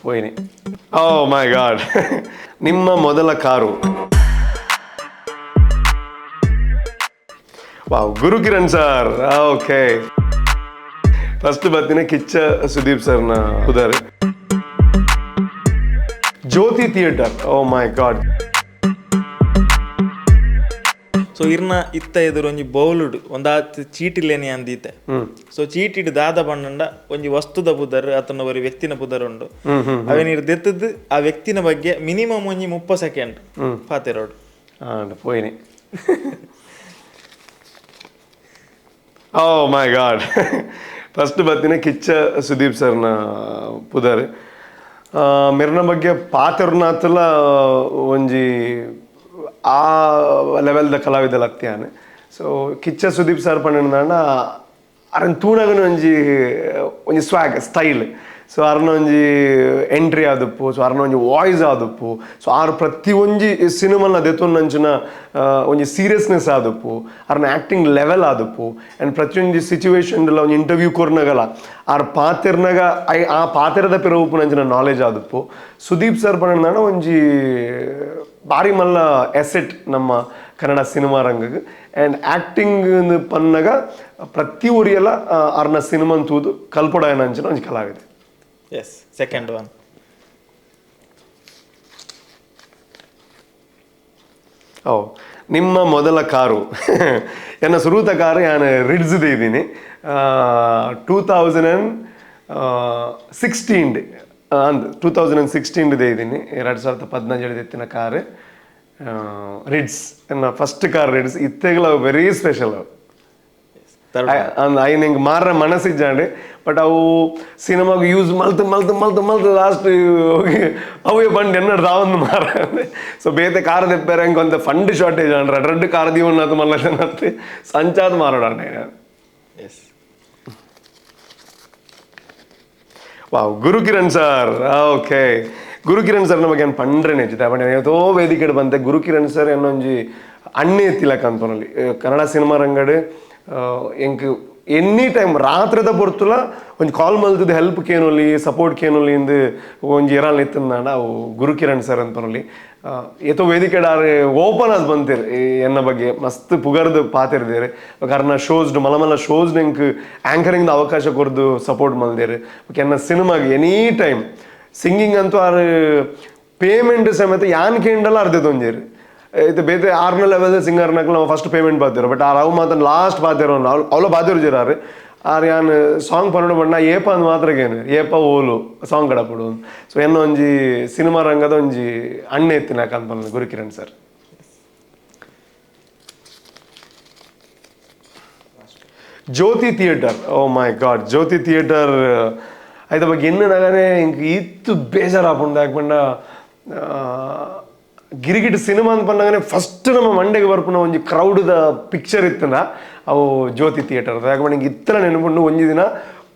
ಪೋಯಿನಿ. ಓ ಮೈ god. ನಿಮ್ಮ ಮೊದಲ car? Wow, Gurukiran sir. Okay, first ಬತ್ತಿನ ಕಿಚ್ಚ ಸುದೀಪ್ ಸರ್ನ ಪುದರ್. Jyothi theatre. Oh my god. So ಇರ್ನ ಇತ್ತ ಎದುರು ಒಂಜಿ ಬೌಲುಡು ಒಂದಾತ್ ಚೀಟಿಲೇನಿ ಅಂದೀತೆ. ಸೊ ಚೀಟಿಡ್ ದಾದ ಪಂಡಂಡ ಒಂಜಿ ವಸ್ತುದ ಪುದರ್ ಅತನ ಒರಿ ವ್ಯಕ್ತಿನ ಪುದರ್ ಉಂಡು. ಅವೇನ್ ಇರ್ ದೆತ್ತದ್ ಆ ವ್ಯಕ್ತಿನ ಬಗ್ಗೆ ಮಿನಿಮಮ್ ಒಂಜಿ 30 ಸೆಕೆಂಡ್ ಪಾತೆರೋಡು. ಪೋಯಿನಿ. ಓ ಮೈ ಗಾಡ್. ಫಸ್ಟ್ ಬತ್ತಿನ ಕಿಚ್ಚ ಸುದೀಪ್ ಸರ್ನ ಪುದರ್. ಮೆರ್ನ ಬಗ್ಗೆ ಪಾತೆರ್ನಾತಲ ಒಂಜಿ ಆ ಲೆವೆಲ್ದ ಕಲಾವಿದಲ್ ಅತ್ಯಾನ್. ಸೊ ಕಿಚ್ಚ ಸುದೀಪ್ ಸರ್ ಪಂಡಂಡ ಅರನ್ ತೂನಗನ ಒಂಜಿ ಒಂಜಿ swag style. So ಅರ್ನ ಒಂಜಿ ಎಂಟ್ರಿ ಆದುಪ್ಪು, ಸೊ ಅರ್ನ ಒಂಜಿ ವಾಯ್ಸ್ ಆದುಪ್ಪು, ಸೊ ಆರ್ ಪ್ರತಿ ಒಂಜಿ ಸಿನಿಮಾನ ದೆತ್ತೊಂದಂಚಿನ ಒಂಜಿ ಸೀರಿಯಸ್ನೆಸ್ ಆದುಪ್ಪು, ಅರ್ನ ಆ್ಯಕ್ಟಿಂಗ್ ಲೆವೆಲ್ ಆದುಪ್ಪು, ಆ್ಯಂಡ್ ಪ್ರತಿಯೊಂಜಿ ಸಿಚುವೇಶನ್ ಒಂಜಿ ಇಂಟರ್ವ್ಯೂ ಕೊರ್ನಗಲ ಆರ್ ಪಾತೆರ್ನಗ I ಆ ಪಾತೆರದ ಪಿರವುಪ್ಪುನಂಚಿನ ನಾಲೆಜ್ ಆದುಪ್ಪು. ಸುದೀಪ್ ಸರ್ ಪಂಡಂಡ ಒಂಜಿ ಬಾರಿ ಮಲ್ಲ ಎಸೆಟ್ ನಮ್ಮ ಕನ್ನಡ ಸಿನಿಮಾ ರಂಗಗ್. ಆ್ಯಂಡ್ ಆ್ಯಕ್ಟಿಂಗ್ ಪನ್ನಗ ಪ್ರತಿ ಒರಿಯಲ ಅರ್ನ ಸಿನಿಮಾನ್ ತೂದು ಕಲ್ಪೊಡಾಯನಂಚಿನ ಒಂಜಿ ಕಲಾವಿದೆ. S, second one. ಓ, ನಿಮ್ಮ ಮೊದಲ ಕಾರು? ಎನ್ನ ಸುರೂತ ಕಾರು ಯಾನ್ ರಿಡ್ಸ್ ಇದ್ದೀನಿ 2016 ಅಂದ್ 2016 ಇದ್ದೀನಿ. 2017 ಎತ್ತಿನ ಕಾರ್ ರಿಡ್ಸ್, ಎನ್ನ first car Ritz. ಇತ್ತೆಗ್ಲ very special ಅವು. ಐನ್ ಹಿಂಗೆ ಮಾರ ಮನಸ್ಸಿಜ್ಜಾಂಡ್, ಬಟ್ ಅವು ಸಿನಿಮಾಗ ಯೂಸ್ ಮಲ್ತು ಮಲ್ತು ಮಲ್ತು ಮಲ್ತು ಲಾಸ್ಟ್ ಅವೇ ಬಂದು ಎನ್ನಡ ತಾವೊಂದು ಮಾರ. ಸೊ ಬೇತೆ ಕಾರ್ ದೆಪ್ಪರೆ ಹಂಗೆ ಒಂದು fund shortage and red car ದೀವಣ್ಣದು ಮಲ್ಲ ಜನತ್ತೆ ಸಂಚಾದ ಮಾರೋಣ. S. Wow, Gurukiran sir. Okay, Gurukiran sir ನಮಗೆ ಏನು ಪಂಡ್ರೆನೆ ಜಿತ ಬಟ್ ಏತೋ ವೇದಿಕೆಡ್ ಬಂತೆ. ಗುರುಕಿರಣ್ ಸರ್ എന്നೊಂಜಿ ಅಣ್ಣೆ ತಿಲಕ್ ಅಂತನಲ್ಲಿ ಕನ್ನಡ ಸಿನಿಮಾ ರಂಗಡ್ ಎಂಕ್ ಎನಿ ಟೈಮ್ ರಾತ್ರಿದ ಪೊರ್ತುಲ ಒಂಜಿ ಕಾಲ್ ಮಲ್ತದ ಹೆಲ್ಪ್ ಕೇನೊಲಿ ಸಪೋರ್ಟ್ ಕೇನೊಲಿ ಇಂದು ಒಂಜಿ ಎರಾಲ್ ಇತ್ತಂದಾಂಡ ಅವು ಗುರುಕಿರಣ್ ಸರ್ ಅಂತನಲ್ಲಿ. ಏತೋ ವೇದಿಕೆಡ್ ಆರ್ ಓಪನ್ ಆದ್ ಬಂತೇರ್, ಎನ್ನ ಬಗ್ಗೆ ಮಸ್ತ್ ಪುಗರ್ದು ಪಾತೆರ್ದೇರ್. ಅರ್ನ ಶೋಸ್ ಮಲ್ಲ ಮಲ್ಲ ಶೋಸ್ ಎಂಕ್ ಆಂಕರಿಂಗ್ ಅವಕಾಶ ಕೊರ್ದು ಸಪೋರ್ಟ್ ಮಲ್ದೇರ್. ಬೊಕ ಎನ್ನ ಸಿನಿಮಾಗ್ any time singing ಅಂತೂ ಆರ್ ಪೇಮೆಂಟ್ ಸಮೇತ ಯಾನ್ ಕೇಂಡಲ ಅರ್ಧ ತೊಂಜೇರು. ಇದು ಬೇತೆ ಆರ್ನ ಲೆವೆಲ್ ಸಿಂಗರ್ ನಕ್ಲು ನಾವು ಫಸ್ಟ್ ಪೇಮೆಂಟ್ ಬಾತಿರು, ಬಟ್ ಆರ್ ಅವು ಮಾತ್ರ ಲಾಸ್ಟ್ ಬಾತಿರೋ ಅವಳ ಬಾತಿರು ಜಿರಾರು. ಆರ್ ಯಾನ್ ಸಾಂಗ್ ಪನ್ನಡ ಬಣ್ಣ ಏಪ ಅಂದ್ ಮಾತ್ರ ಕೇನು ಏಪ ಓಲು ಸಾಂಗ್ ಕಡಪಡು. ಸೊ ಎನ್ನ ಒಂಜಿ ಸಿನಿಮಾ ರಂಗದ ಒಂಜಿ ಅಣ್ಣೆ ಎತ್ತಿನ company Gurukiran sir. Jyothi theatre. Oh my god, Jyothi theatre ಐತ ಬಗ್ಗೆ ಎನ್ನು ನಗನೆ ಇಂಕ್ ಇತ್ತು ಬೇಜಾರಾಪುಂಡು. ಯಾಕಂಡ ಗಿರಿಗಿಟ್ ಸಿನಿಮಾ ಅಂತ ಪನ್ನಗನೆ ಫಸ್ಟ್ ನಮ್ಮ ಮಂಡೆಗೆ ಬರ್ಪುನ ಒಂಜಿ ಕ್ರೌಡ್ದ ಪಿಕ್ಚರ್ ಇತ್ತನ ಅವು ಜ್ಯೋತಿ ಥಿಯೇಟರ್. ಯಾಕಂದ್ರೆ ಇಂಕ್ ಇತ್ತಲ ನೆನಪುಂಡು, ಒಂಜಿ ದಿನ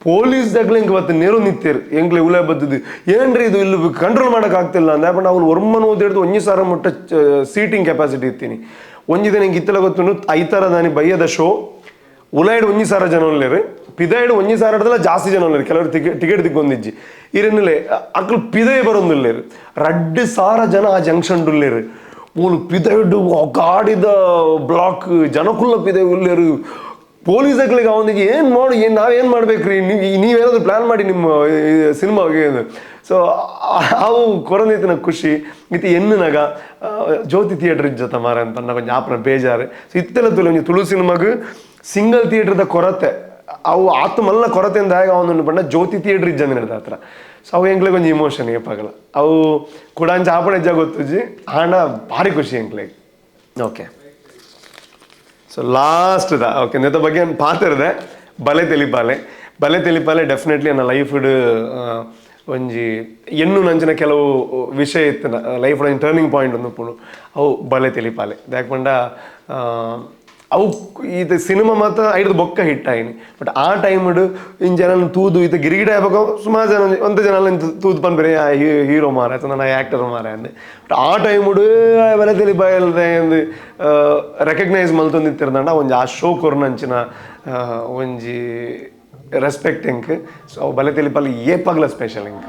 ಪೊಲೀಸ್ ದಗ್ಲ ಇಂಕ್ ಬತ್ತು ನೇರು ನಿತ್ತೇರು ಎಂಕ್ಲೆ ಉಲೆ ಬತ್ತದು ಏನ್ರಿ ಇದು ಇಲ್ಲಿ ಕಂಟ್ರೋಲ್ ಮಾಡಕ್ ಆಗ್ತಿಲ್ಲ ಅಂದ. ಯಾಕಂದ್ರೆ ಅವ್ನು ಒರ್ಮನ ಓದಿಡ್ದು ಒಂಜಿ ಸಾವಿರ ಮುಟ್ಟ ಸೀಟಿಂಗ್ ಕೆಪಾಸಿಟಿ ಇತ್ತೀನಿ. ಒಂಜಿ ದಿನ ಇಂಕ್ ಇತ್ತಲ ಗೊತ್ತುಂಡು, ಐತಾರ ದಾನಿ ಬಯ್ಯದ ಶೋ ಉಲಾಯ್ಡ್ ಒಂಜಿ ಸಾವಿರ ಜನ ಉಲ್ಲೇರು, ಪಿದಾಯ್ಡ್ ಒಂಜಿ ಸಾವಿರದಲ್ಲ ಜಾಸ್ತಿ ಜನ ಉಲ್ಲೇರು. ಕೆಲವರು ಟಿಕೆಟ್ ಟಿಕೆಟ್ ದಿಕ್ಕೊಂದಿಜ್ಜಿ ಇರನ್ನಿಲೆ ಅಕ್ಲು ಪಿದಯ್ ಬರೊಂದುಲ್ಲೇರು. 2,000 ಜನ ಆ ಜಂಕ್ಷನ್ ಉಲ್ಲೇರು. ಮೂಲು ಪಿದೈಡ್ ಗಾಡಿದ ಬ್ಲಾಕ್ ಜನಕುಲ್ಲ ಪಿದಯ್ ಉಲ್ಲೇರು. ಪೊಲೀಸ್ ಅಕ್ಲಿಗೆ ಅವನಿಗೆ ಏನು ಮಾಡು ಏನು ನಾವೇನು ಮಾಡ್ಬೇಕ್ರಿ, ನೀವು ನೀವೇನಾದ್ರು ಪ್ಲಾನ್ ಮಾಡಿ ನಿಮ್ಮ ಸಿನಿಮಾಗೆ. ಸೊ ಅವು ಕೊರಂದಿತ್ತಿನ ಖುಷಿ ಇತ್ತು ಎನ್ನುನಗ ಜ್ಯೋತಿ ಥಿಯೇಟರ್ ಇಜ್ಜತ ಮಾರ ಅಂತ ಕೊಂಚ ಆಪನ ಬೇಜಾರು. ಸೊ ಇತ್ತೆಲ್ಲ ತುಳು ಒಂಜಿ ತುಳು ಸಿನಿಮಾಗ್ ಸಿಂಗಲ್ ಥಿಯೇಟರ್ದ ಕೊರತೆ ಅವು ಆತು ಮಲ್ಲ ಕೊರತೆಯಿಂದ ಆಗ ಅವನು ಬಣ್ಣ ಜ್ಯೋತಿ ಥಿಯೇಟರ್ ಇಜ್ಜಂದಿನ ಹತ್ರ. ಸೊ ಅವು ಎಂಕ್ಲೆಗ್ ಒಂಜಿ ಇಮೋಷನ್ ಏಪಾಗಲ ಅವು ಕುಡಾಂಚ ಆಪಣ ಹೆಜ್ಜ ಗೊತ್ತುಜಿ ಆಂಡ ಭಾರಿ ಖುಷಿ ಎಂಕ್ಲೆಗ್. Okay, so last the okay ನೆತ್ತ ಬಗ್ಗೆ ಪಾತಿರದೆ ಬಲೆ ತೆಲಿಪಾಲೆ. ಬಲೆ ತೆಲಿಪಾಲೆ ಡೆಫಿನೆಟ್ಲಿ ನನ್ನ ಲೈಫ್ಡ್ ಒಂಜಿ ಎನ್ನು ನಂಚಿನ ಕೆಲವು ವಿಷಯ ಇತ್ತು ಲೈಫ್ ಒಂಜಿ ಟರ್ನಿಂಗ್ ಪಾಯಿಂಟ್ ಒಂದು ಪುಣು ಅವು ಬಲೆ ತೆಲಿಪಾಲೆ. ಯಾಕಂಡ ಅವು ಇದು ಸಿನಿಮಾ ಮಾತ್ರ ಐದು ಬೊಕ್ಕ ಹಿಟ್ ಆಯಿನಿ, ಬಟ್ ಆ ಟೈಮ್ಡ್ ಇನ್ ಜನ ತೂದು ಇತ್ತು ಗಿರಿಗಿಟ ಆಪಕ ಸುಮಾರು ಜನ ಒಂತ ಜನ ತೂದು ಪನ್ಪೆರೆ ಹೀರೋ ಮಾರ ಅಥವಾ ನನ್ನ ಆ್ಯಕ್ಟರ್ ಮಾರ ಅಂದೆ. ಬಟ್ ಆ ಟೈಮ್ಡ್ ಬಲೆ ತೆಲಿಪಾಯಲ್ದೆ ರೆಕಗ್ನೈಸ್ ಮಲ್ತೊಂದಿತ್ತಿರ್ದಂಡ ಒಂಜಿ ಆ ಶೋ ಕೊರ್ನಂಚಿನ ಒಂಜಿ ರೆಸ್ಪೆಕ್ಟ್ ಎಂಕ್. ಸೊ ಅವು ಬಲೆ ತೆಲಿಪಾಲೆ ಏಪಾಗ್ಲ ಸ್ಪೆಷಲ್ ಎಂಕ್.